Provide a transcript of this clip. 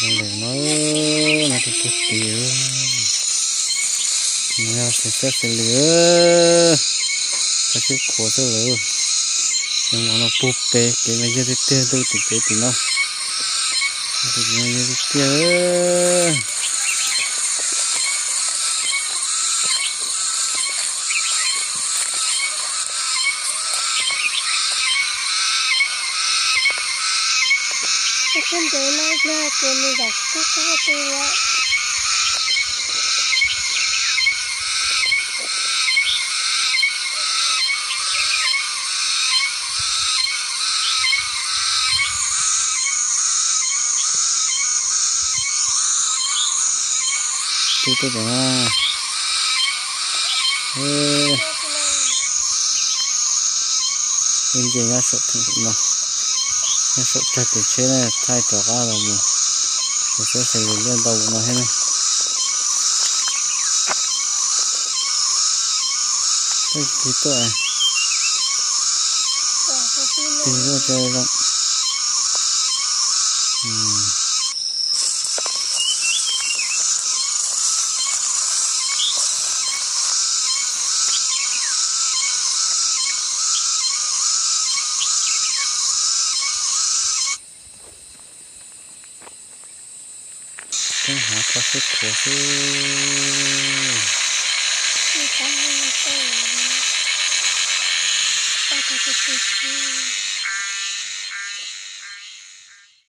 Lawm no, no tus pug tis, no yog xeeb xeeb xeeb li, koj sib khuav xwb lawm. Nws mas no puag pem kev mas yog tiag tiag, ntuj tim pem tim no, ntuj tim no yog tiag tiag. Tus ntev no yog ces nws zaum kub kub tu lawm. Tub tuaj tom na. Ib nce nyob saum no, nyob saum tsag tes tsheb na, thaij rov qab los mus. Tus xav xav lus liaj ntau no thiab ne. Tig tuaj, tig tuaj cov zoo. Tub hnav koj sib khuav xwb. Tus pug tis xwb.